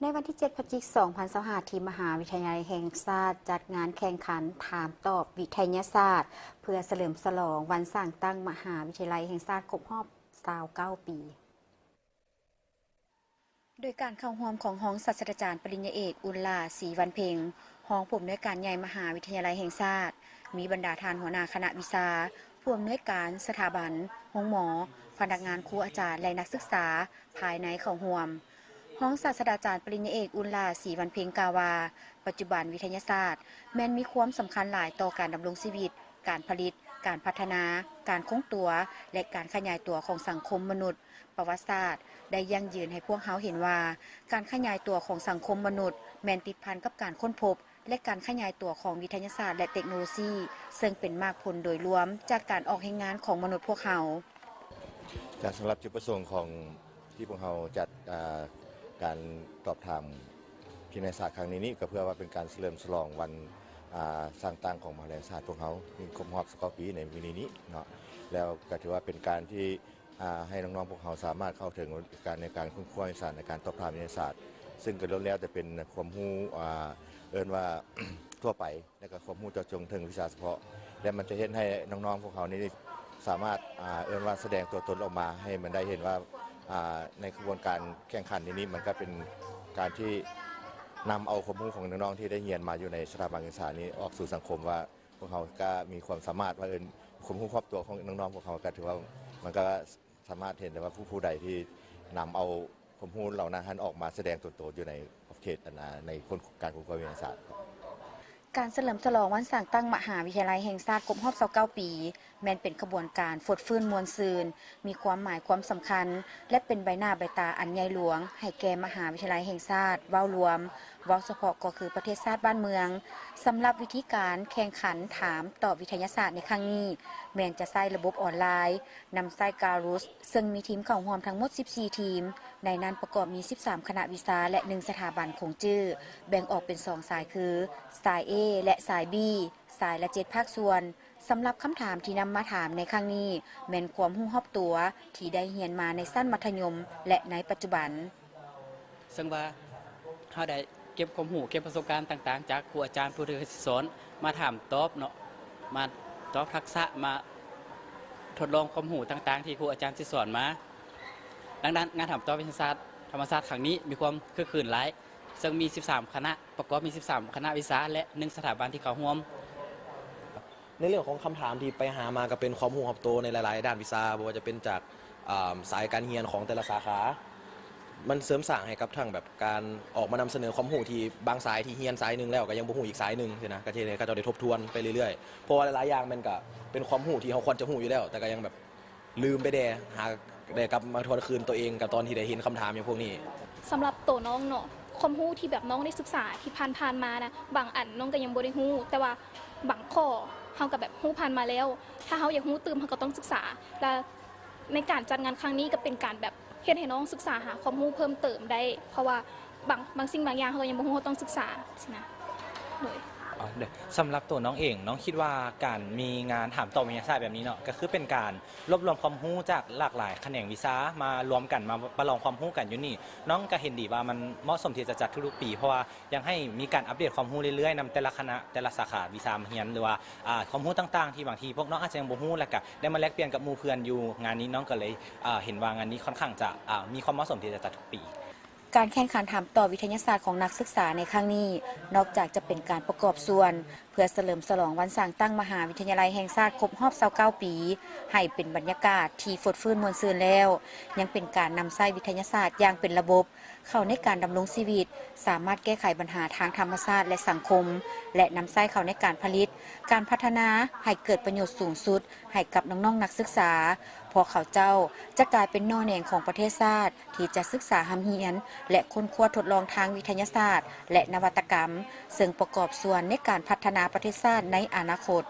ໃນວັນທີເຈັດ ພະຈິກ ສອງພັນຊາວຫ້າ ທີ່ມະຫາວິທະຍາໄລແຫ່ງຊາດຈັດງານແຂ່ງຂັນຖາມຕອບວິທະຍາສາດ ເພື່ອສະເຫຼີມສະຫຼອງວັນສ້າງຕັ້ງມະຫາວິທະຍາໄລແຫ່ງຊາດຄົບຮອບ ຊາວເກົ້າ ປີ. ໂດຍການເຂົ້າຮ່ວມຂອງຮອງສາດສະດາຈານປະລິນຍາເອກ ອຸ່ນຫຼ້າ ສີວັນເພັງ ຮອງຜູ້ອຳນວຍການໃຫຍ່ມະຫາວິທະຍາໄລແຫ່ງຊາດ, ມີບັນດາທ່ານຫົວໜ້າຄະນະວິຊາ, ຜູ້ອຳນວຍການສະຖາບັນ, ໂຮງໝໍ, ພະນັກງານ, ຄູອາຈານ ແລະ ນັກສຶກສາພາຍໃນເຂົ້າຮ່ວມ. ຮອງສາດສະດາຈານປະລິນຍາເອກ ອຸ່ນຫຼ້າ ສີວັນເພັງ ກ່າວວ່າ, ປັດຈຸບັນວິທະຍາສາດແມ່ນມີຄວາມສຳຄັນຫຼາຍຕໍ່ການດຳລົງຊີວິດ, ການຜະລິດ, ການພັດທະນາ, ການຄົງຕົວ ແລະ ການຂະຫຍາຍຕົວຂອງສັງຄົມມະນຸດ. ປະຫວັດສາດໄດ້ຢັ້ງຢືນໃຫ້ພວກເຮົາເຫັນວ່າ ການຂະຫຍາຍຕົວຂອງສັງຄົມມະນຸດແມ່ນຕິດພັນກັບການຄົ້ນພົບ ແລະ ການຂະຫຍາຍຕົວຂອງວິທະຍາສາດ ແລະ ເຕັກໂນໂລຊີ, ເຊິ່ງເປັນໝາກຜົນໂດຍລວມຈາກການອອກແຮງງານຂອງມະນຸດພວກເຮົາ. ຈາກສຳລັບຈຸດປະສົງຂອງທີ່ພວກເຮົາຈັດ, ອາ, ການຕອບຖາມວິທະຍາສາດຄັ້ງນີ້ນີ້ ກໍເພື່ອວ່າເປັນການສະເຫຼີມສະຫຼອງວັນ, ອາ, ສ້າງຕັ້ງຂອງມະຫາວິທະຍາໄລແຫ່ງຊາດພວກເຮົາ ຄົບຮອບຊາວເກົ້າປີໃນມື້ນີ້ນີ້ເນາະ, ແລ້ວກໍຖືວ່າເປັນການທີ່ ອາ ໃຫ້ນ້ອງໆພວກເຮົາສາມາດເຂົ້າເຖິງການ ໃນການຄົ້ນຄວ້າວິທະຍາສາດ, ໃນການຕອບຖາມວິທະຍາສາດ, ເຊິ່ງກໍລ້ວນແລ້ວແຕ່ເປັນຄວາມຮູ້, ອາ, ເອີ້ນວ່າທົ່ວໄປ ແລະ ກໍຄວາມຮູ້ເຈາະຈົງເຖິງວິຊາສະເພາະ, ແລະ ມັນຈະເຮັດໃຫ້ນ້ອງໆພວກເຮົານີ້ສາມາດ, ອາ, ເອີ້ນວ່າສະແດງຕົວຕົນອອກມາໃຫ້ມັນໄດ້ເຫັນວ່າ, ອາ, ໃນຂະບວນການແຂ່ງຂັນນີ້ນີ້ ມັນກໍເປັນການທີ່ນຳເອົາຄວາມຮູ້ຂອງນ້ອງໆທີ່ໄດ້ຮຽນມາຢູ່ໃນສະຖາບັນສຶກສານີ້ອອກສູ່ສັງຄົມວ່າ ພວກເຮົາກໍມີຄວາມສາມາດວ່າ, ເອີ້ນ, ຄວາມຮູ້ຮອບຕົວຂອງນ້ອງໆພວກເຮົາກໍຖືວ່າ ມັນກໍສາມາດເຫັນໄດ້ວ່າຜູ້, ຜູ້ໃດທີ່ນຳເອົາຄວາມຮູ້ເຫຼົ່ານັ້ນຫັ້ນອອກມາສະແດງຕົວຕົນຢູ່ໃນຂອບເຂດ, ອັນ, ໃນການຄົ້ນຄວ້າວິທະຍາສາດ. ການສະເຫຼີມສະຫຼອງວັນສ້າງຕັ້ງມະຫາວິທະຍາໄລແຫ່ງຊາດຄົບຮອບຊາວເກົ້າປີ ແມ່ນເປັນຂະບວນການຟົດຟື້ນມ່ວນຊື່ນ, ມີຄວາມໝາຍຄວາມສຳຄັນ ແລະ ເປັນໃບໜ້າໃບຕາອັນໃຫຍ່ຫຼວງໃຫ້ແກ່ມະຫາວິທະຍາໄລແຫ່ງຊາດເວົ້າລວມ, ເວົ້າສະເພາະກໍຄືປະເທດຊາດບ້ານເມືອງ. ສຳລັບວິທີການແຂ່ງຂັນຖາມຕອບວິທະຍາສາດໃນຄັ້ງນີ້ ແມ່ນຈະໃຊ້ລະບົບອອນລາຍ, ນຳໃຊ້ Kahoot ເຊິ່ງມີທີມເຂົ້າຮ່ວມທັງໝົດສິບສີ່ທີມ, ໃນນັ້ນປະກອບມີສິບສາມຄະນະວິຊາ ແລະ ໜຶ່ງສະຖາບັນຂົງຈື່, ແບ່ງອອກເປັນສອງສາຍຄື ສາຍ A ແລະ ສາຍ B, ສາຍລະເຈັດພາກສ່ວນ. ສຳລັບຄຳຖາມທີ່ນຳມາຖາມໃນຄັ້ງນີ້ ແມ່ນຄວາມຮູ້ຮອບຕົວທີ່ໄດ້ຮຽນມາໃນຊັ້ນມັດທະຍົມ ແລະ ໃນປັດຈຸບັນ. ເຊິ່ງວ່າເຮົາໄດ້ເກັບຄວາມຮູ້, ເກັບປະສົບການຕ່າງໆຈາກຄູອາຈານຜູ້ທີ່ເຄີຍສອນ ມາຖາມຕອບເນາະ, ມາຕອບທັກສະ, ມາທົດລອງຄວາມຮູ້ຕ່າງໆທີ່ຄູອາຈານຊິສອນມາ. ດັ່ງນັ້ນ, ງານຖາມຕອບວິທະຍາສາດທຳມະຊາດຄັ້ງນີ້ມີຄວາມຄຶກຄື້ນຫຼາຍ, ເຊິ່ງມີສິບສາມຄະນະ, ປະກອບມີສິບສາມຄະນະວິຊາ ແລະ ໜຶ່ງສະຖາບັນທີ່ເຂົ້າຮ່ວມ. ໃນເລື່ອງຂອງຄຳຖາມທີ່ໄປຫາມາກໍເປັນຄວາມຮູ້ຮອບໂຕໃນຫຼາຍໆດ້ານວິຊາ, ບໍ່ວ່າຈະເປັນຈາກ, ອາ, ສາຍການຮຽນຂອງແຕ່ລະສາຂາ. ມັນເສີມສ້າງໃຫ້ກັບທັງແບບການອອກມານຳສະເໜີຄວາມຮູ້ທີ່ບາງສາຍທີ່ຮຽນສາຍໜຶ່ງແລ້ວກໍຍັງບໍ່ຮູ້ອີກສາຍໜຶ່ງຊີ້ນະ, ກໍເຮັດໃຫ້ເຂົາເຈົ້າໄດ້ທົບທວນໄປເລື້ອຍໆ. ເພາະວ່າຫຼາຍໆຢ່າງມັນກໍເປັນຄວາມຮູ້ທີ່ເຮົາຄວນຈະຮູ້ຢູ່ແລ້ວ, ແຕ່ກໍຍັງແບບ ລືມໄປແດ່, ຫາໄດ້ກັບມາທວນຄືນຕົວເອງກັບຕອນທີ່ໄດ້ເຫັນຄຳຖາມຢ່າງພວກນີ້. ສຳລັບໂຕນ້ອງເນາະ, ຄວາມຮູ້ທີ່ແບບນ້ອງໄດ້ສຶກສາທີ່ຜ່ານໆມານະ, ບາງອັນນ້ອງກໍຍັງບໍ່ໄດ້ຮູ້, ແຕ່ວ່າບາງຂໍ້ເຮົາກໍແບບຮູ້ຜ່ານມາແລ້ວ. ຖ້າເຮົາຢາກຮູ້ຕື່ມ, ເຮົາກໍຕ້ອງສຶກສາ. ແລະ ໃນການຈັດງານຄັ້ງນີ້ກໍເປັນການແບບເຮັດໃຫ້ນ້ອງສຶກສາຫາຄວາມຮູ້ເພີ່ມເຕີມໄດ້, ເພາະວ່າ ບາງ, ບາງສິ່ງບາງຢ່າງເຮົາກໍຍັງບໍ່ຮູ້, ເຮົາຕ້ອງສຶກສາຊີ້ນະ. ໂດຍ ອໍ ໂດຍ ສຳລັບໂຕນ້ອງເອງ, ນ້ອງຄິດວ່າການມີງານຖາມຕອບວິທະຍາສາດແບບນີ້ເນາະ, ກໍຄືເປັນການລວບລວມຄວາມຮູ້ຈາກຫຼາກຫຼາຍຂະແໜງວິຊາມາລວມກັນ, ມາປະລອງຄວາມຮູ້ກັນຢູ່ນີ້. ນ້ອງກໍເຫັນດີວ່າມັນເໝາະສົມທີ່ຈະຈັດທຸກໆປີ, ເພາະວ່າຢາກໃຫ້ມີການອັບເດດຄວາມຮູ້ເລື້ອຍໆນຳແຕ່ລະຄະນະ, ແຕ່ລະສາຂາວິຊາຮຽນ ຫຼືວ່າ, ອາ, ຄວາມຮູ້ຕ່າງໆທີ່ບາງທີພວກນ້ອງອາດຈະຍັງບໍ່ຮູ້, ແລ້ວກໍໄດ້ມາແລກປ່ຽນກັບໝູ່ເພື່ອນຢູ່ງານນີ້. ນ້ອງກໍເລີຍ, ອາ, ເຫັນວ່າງານນີ້ຄ່ອນຂ້າງຈະ, ອາ, ມີຄວາມເໝາະສົມທີ່ຈະຈັດທຸກປີ. ການແຂ່ງຂັນຖາມຕອບວິທະຍາສາດຂອງນັກສຶກສາໃນຄັ້ງນີ້ ນອກຈາກຈະເປັນການປະກອບສ່ວນເພື່ອສະເຫຼີມສະຫຼອງວັນສ້າງຕັ້ງມະຫາວິທະຍາໄລແຫ່ງຊາດຄົບຮອບຊາວເກົ້າປີ ໃຫ້ເປັນບັນຍາກາດທີ່ຟົດຟື້ນມ່ວນຊື່ນແລ້ວ, ຍັງເປັນການນຳໃຊ້ວິທະຍາສາດຢ່າງເປັນລະບົບເຂົ້າໃນການດຳລົງຊີວິດ, ສາມາດແກ້ໄຂບັນຫາທາງທຳມະຊາດ ແລະ ສັງຄົມ ແລະ ນຳໃຊ້ເຂົ້າໃນການຜະລິດ, ການພັດທະນາໃຫ້ເກີດປະໂຫຍດສູງສຸດ ໃຫ້ກັບນ້ອງໆນັກສຶກສາ, ເພາະເຂົາເຈົ້າຈະກາຍເປັນໜໍ່ແໜງຂອງປະເທດຊາດທີ່ຈະສຶກສາຮ່ຳຮຽນ ແລະ ຄົ້ນຄວ້າທົດລອງທາງວິທະຍາສາດ ແລະ ນະວັດຕະກຳ, ເຊິ່ງປະກອບສ່ວນໃນການພັດທະນາປະເທດຊາດໃນອະນາຄົດ.